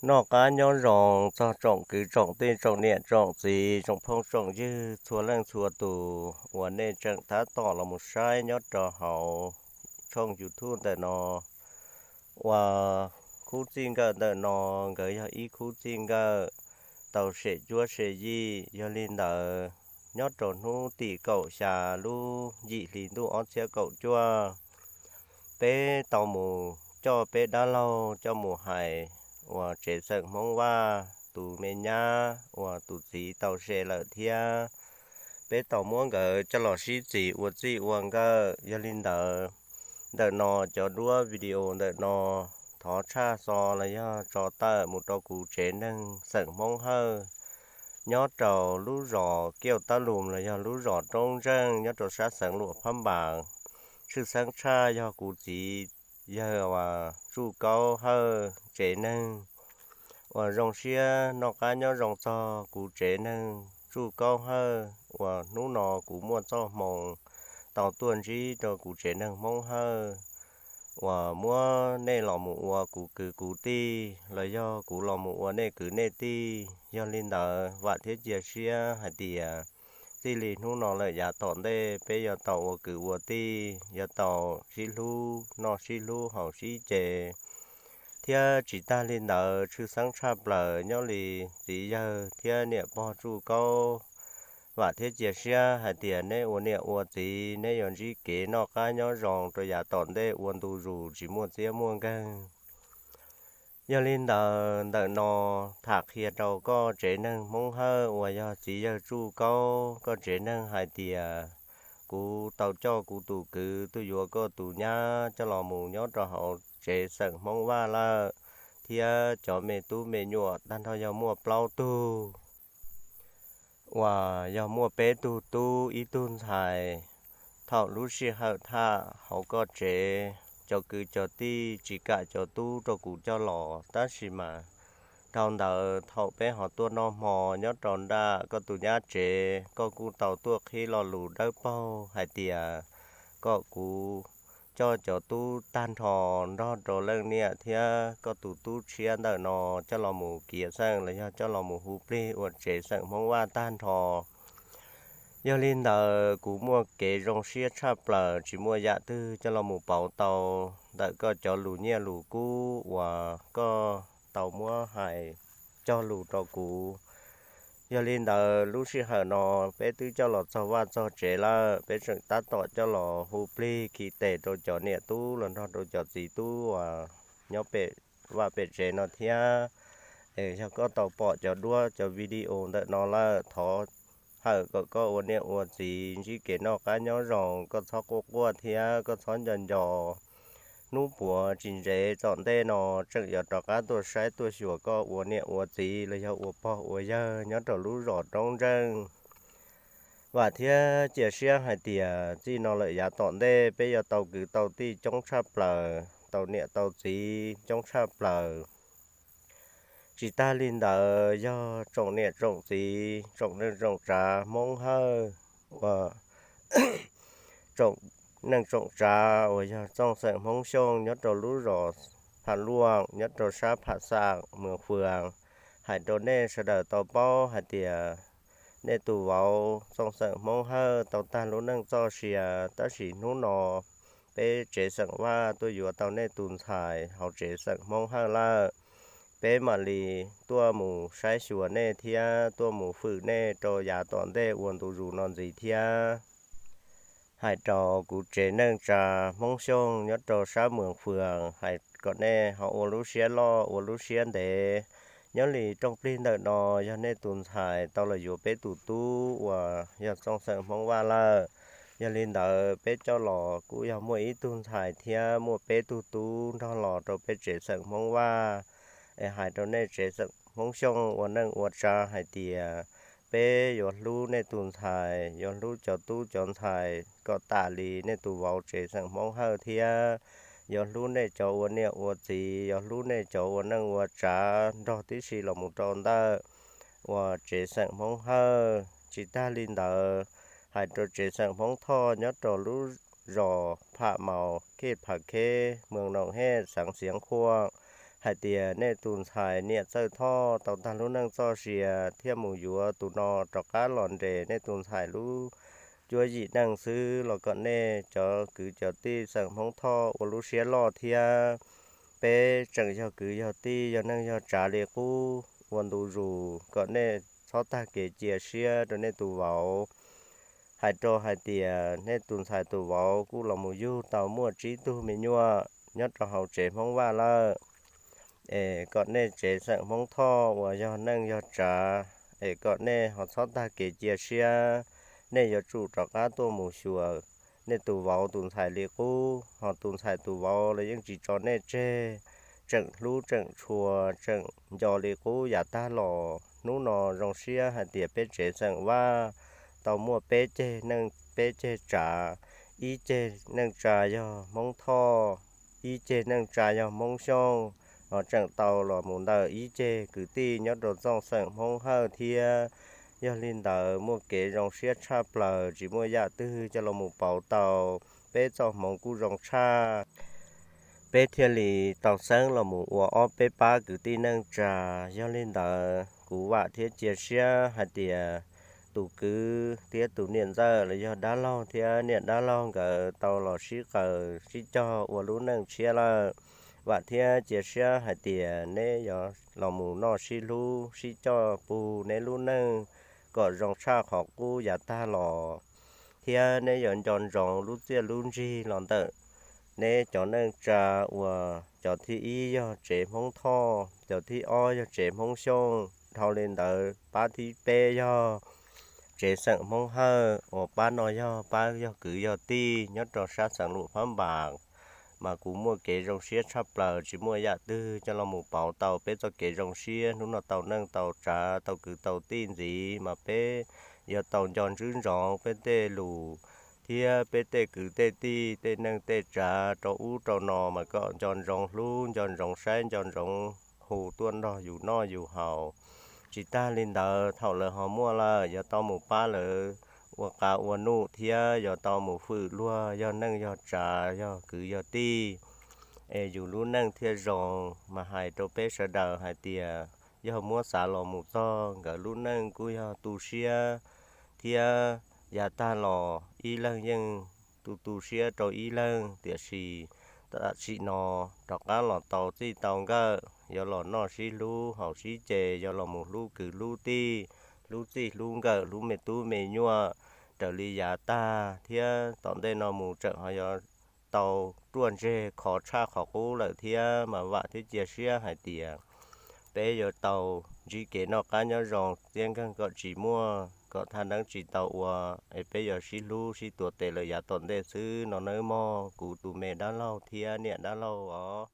Noj qab nyob zoo txog tsoom kwv tsoom tij tsoom niam tsoom txiv tsoom phooj tsoom ywg txhua leej txhua tus uas nej tseem tab tom los mus saib nyob rau hauv tshooj YouTube ntawm no. Uas khub txij nkawm ntawm no nkawd yog ib khub txij nkawm tau sem cuab sem yim. Yog li ntawd, nyob rau hnub tim kaum xya lub yim hli ntuj ob txhiab kaum cuaj, peb tau mus coj peb dab laug coj mus hais uas tsev xeem Hmoob Vaj tus me nyab uas tus txiv tau se lawm thiab. Peb tau muab nkawd coj los sib txis ua txij ua nkawm. Yog li ntawd, ntawm no cov duab video ntawm no thov tshaj xov los yog tso tawm mus rau kuv tsev neeg xeem Hmoob Hawj nyob rau lub zos Kiauj Tab Lus los yog lub zos Roob Ntseej nyob rau sab xeev Luam Phab Npas. Tshwj xeeb tshaj yog kuv txiv yawg uas Tsuj Kaub Hawj tsev neeg uas zoo siab noj qab nyob zoo txog kuv tsev neeg Tsuj Kaub Hawj uas hnub no kuv muaj txoj hmoo tau tuaj ntsib rau kuv tsev neeg Hmoob Hawj uas muab nej los mus ua kuv kwv kuv tij los yog kuv los mus ua nej kwv nej tij. Yog li ntawd, vam thiab cia siab hais tias txij li hnub no lawm yav tom ntej peb yuav tau ua kwv ua tij, yuav tau sib hlub noj sib hlub haus sib ce. Thiab tsis tag li ntawd, tshwj xeeb tshaj plaws nyob li txiv yawg thiab niam pog Tsuj Kaub, vam thiab cia siab hais tias neb ua niam ua txiv neb yuav ntsib kev noj qab nyob zoo rau yav tom ntej ua ntu zus tsis muaj txiab muaj nkeeg. Yog li ntawd, ntawm no tham qhia rau koj tsev neeg Hmoob Hawj uas yog txiv yawg Tsuj Kaub koj tsev neeg hais tias kuv tau coj kuv tus kwv tuaj yuav koj tus nyab coj los mus nyob rau hauv tsev xeem Hmoob Vaj lawm, thiab cov me tub me nyuam tag nrho yog muaj plaub tug uas yog muaj peb tug tub ib tug ntxhais. Thaum lub sij hawm tham hauv koj tsev, cov kwv cov tij tsis kam cov tub rau kuv coj los, tab sis mas dhau ntawd thaum peb ho tuaj noj hmo nyob rau nram koj tus nyab tsev, koj kuj tau tuaj qhib lo lus dawb paug hais tias kom kuv coj cov tub tag nrho nrog rau leej niam thiab koj tus tub tshiab ntawm no coj los mus kiav xeem los yog coj los mus hu plig ua tsev xeem Hmoob Vaj tag nrho. Yog li ntawd, kuv muaj kev zoo siab tshaj plaws tsis muaj yam twg coj los mus pauv tau ntawm koj cov lus nyiaj lus kub uas koj tau muab hais cog lus rau kuv. Yog li ntawd, lub sij hawm no peb twb coj los txog vaj txog tsev lawm, peb tseem tab tom coj los hu plig khi tes rau cov niam tub los nrog rau cov txiv tub uas nyob pem vaj pem tsev no thiab. Es yog koj tau pom cov duab cov video ntawm no lawm, thov hawm kom koj ua niam ua txiv ntsib kev noj qab nyob zoo, koj txhob quaj quaj thiab koj txhob nco nco. Hnub puav tsis ntsev tom ntej no tseem yuav rov qab tuaj saib tuaj xyuas koj ua niam ua txiv los yog ua pog ua yawg nyob rau lub zos Roob Ntseej. Vam thiab cia siab hais tias txij no lawm yav tom ntej peb yuav tau kwv tau tij coob tshaj plaws, tau niam tau txiv coob tshaj plaws. Tsis tag li ntawd, yog tsoom niam tsoom txiv tsoom neej tsoom tsav Hmoob Hawj uas tsoom neej tsoom tsav uas yog txooj xeem Hmoob Xyooj nyob rau lub zos Pham Luaj nyob rau sab Pham Xaj Muas Fwm, hais rau nej sawv daws tau paub hais tias nej tus vauv txooj xeem Hmoob Hawj tau tag lub neej txoj sia, tab sis hnub no peb tsev xeem Vaj tuaj yuav tau nej tus ntxhais hauv tsev xeem Hmoob Hawj lawm. Peb mam li tuaj mus saib xyuas nej thiab tuaj mus fwm nej rau yav tom ntej ua ntu zus no ntxiv thiab. Hais rau kuv tsev neej tsa Hmoob Xyooj nyob rau sab Muas Fwm, hais kom nej ho ua lub siab loj ua lub siab ntev. Nyob li rooj plig ntawm no yog nej tus ntxhais tau los yuav peb tus tub uas yog txooj xeem Hmoob Vaj lawm. Yog li ntawd, peb coj los kuj yog muaj ib tug ntxhais thiab muaj peb tug tub nrog los rau peb tsev xeem Hmoob Vaj. Es hais rau nej tsev xeem Hmoob Xyooj ua neej ua tsav hais tias peb yuav hlub nej tus ntxhais, yuav hlub cov tub cov ntxhais kom tas li nej tus vauv tsev xeem Hmoob Hawj thiab yuav hlub nej cov ua niam ua txiv, yuav hlub nej cov ua neej ua tsav nrog tib si los mus rau ntawm uas tsev xeem Hmoob Hawj. Tsis tag li ntawd, hais rau tsev xeem Hmoob Thoj nyob rau lub zos Pham Maus, khej Pham Kheb, moos Noom Hej, xeev Xiav Khuam, hais tias nej tus ntxhais niam Txawj Thoj tau tag lub neej txoj sia thiaj mus yuav tus no rov qab los nres nej tus ntxhais lub cuab yim neej xwb los kom nej cov kwv cov tij xeem Hmoob Thoj ua lub siab loj thiab. Peb tseem yog kwv yog tij yog neej yog tsav li qub ua ntu zus kom nej txhob tag kev cia siab rau nej tus vauv. Hais rau hais tias nej tus ntxhais tus vauv kuj los mus yug tau muaj tsib tug me nyuam nyob rau hauv tsev Hmoob Vaj lawm. Es kom nej tsev xeem Hmoob Thoj uas yog neej yog tsav, es kom nej ho txhob tag kev cia siab, nej yuav tsum rov qab tuaj mus xyuas nej tus vauv tus ntxhais li qub, ho tus ntxhais tus vauv los yeej tsis tso nej tseg, tseem hlub tseem tshua tseem nco li qub yav tag los. Hnub no zoo siab hais tias peb tsev xeem Vaj tau muaj peb ceg neej peb ceg tsav, ib ceg neej tsa yog Hmoob Thoj, ib ceg neej tsa yog Hmoob Xyooj, ho tseem tau los mus ntawm ib ceg kwv tij nyob rau txoj xeem Hmoob Hawj thiab. Yog li ntawd muaj kev zoo siab tshaj plaws tsis muaj yam twg coj los mus pauv tau, peb txoj hmoov kuj zoo tshaj, peb thiaj li tau xeeb los mus ua ob peb pab kwv tij neej tsa. Yog li ntawd kuv vam thiab cia siab hais tias tus kwv thiab tus niam ntxawm los yog dab laug thiab niam dab laug nkawd tau los sib qaws sib cog ua lub neej tshiab lawm. Vam thiab cia siab hais tias neb yuav los mus noj sib hlub sib coj pug neb lub neej kom zoo tshaj qhov qub yav tag los, thiab neb yuav nco ntsoov lub txiaj lub ntsig los ntawm neb cov neej tsa uas cov thib ib yog tsev Hmoob Thoj, cov thib ob yog tsev Hmoob Xyooj, dhau li ntawd pab thib peb yog tsev xeem Hmoob Hawj uas pab no yog pab yog kwv yog tij nyob rau sab xeem Luam Phab Npas. Mas kuv muaj kev zoo siab tshaj plaws tsis muaj yam twg coj los mus pauv tau peb txoj kev zoo siab hnub no tau neej tau tsav tau kwv tau tij ntxiv mas peb yuav tau nco ntswb ntsoov peb tej lus thiab peb tej kwv tej tij tej neej tej tsav rau ub rau no mas kom nco ntsoov hlub nco ntsoov saib nco ntsoov hu tuaj nrog yus noj yus haus. Tsis tag li ntawd thaum lawv ho muaj lawm yuav tau mus pab lawv ua qav ua nuj thiab yuav tau mus hwm luag yog neej yog tsav yog kwv yog tij, es yus lub neej thiaj zoo. Mas hais rau peb sawv daws hais tias yog muab xav los mus txog nkawd lub neej kuj yog tu siab thiab yav tag los ib leeg yeej tu tu siab rau ib leeg, tiam sis tam sim no rov qab los tau txij tau nkawm yuav los noj sib hlub haus sib ce, yuav los mus hlub kwv hlub tij, hlub txij hlub nkawm hlub me tub me nyuam raws li yav tag thiab tom ntej no mus tseem ho yuav tau ruaj ntseg khov tshaj qhov qub lawm thiab. Mas vam thiab cia siab hais tias peb yuav tau ntsib kev noj qab nyob zoo txiaj nkeeg kom tsis muaj kom thaj neeb tsis tau ua, es peb yuav sib hlub sib tuav tes lawm yav tom ntej xwb no nawb mog kuv tus me dab laug thiab niam dab laug os.